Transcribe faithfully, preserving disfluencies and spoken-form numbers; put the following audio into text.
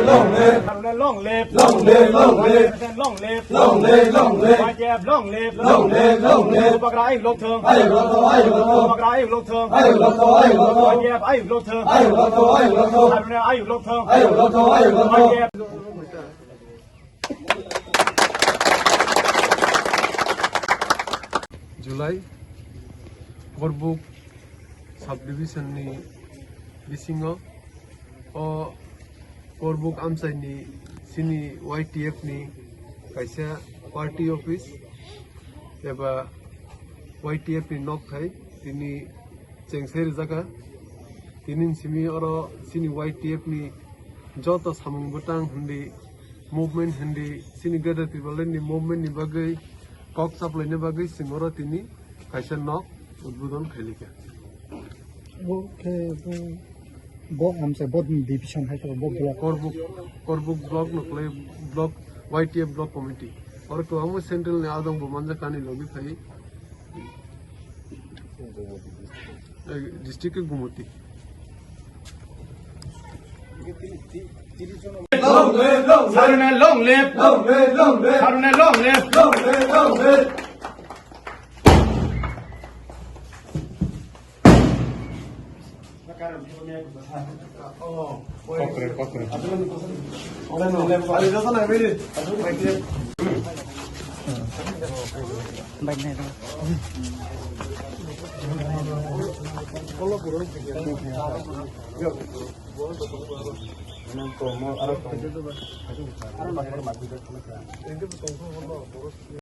Long live! Long live, long live! Long live, long live! Long live, long live! Y T F, long live! Long live, long live! Bubagra ayuk lok thung! Ayuk lok thung, ayuk lok thung! Bubagra ayuk lok thung! Ayuk lok thung, ayuk lok thung! Y T F ayuk lok thung! Ayuk lok thung, ayuk lok thung! Haruna ayuk lok thung! Ayuk lok thung, ayuk lok thung! Y T F. July, Korbuk subdivision ni bisingo o Korbuk amchai ni chini Y T F ni kaisa party office eba Y T F ni nok thai tini chengsai rijak kha. Tini simi oro chini Y T F ni joto samung bwtang hindi movement hindi chini Greater Tipraland ni movement ni bagwi kok chaplaini bagwi chwng oro tini kaisa nok udbodon khailikha. Bo khe bo, bo amsa bo division hai khe bo block. Korbuk, Korbuk block no khlai block Y T F block committee. Oro kwbangma central ni adong bo manjak ani logi phai. Eh, district ke Gumoti. Long live, long live. Haruna long live. Long live, long live. Haruna long live. Long live, long live. Kokre, kokre.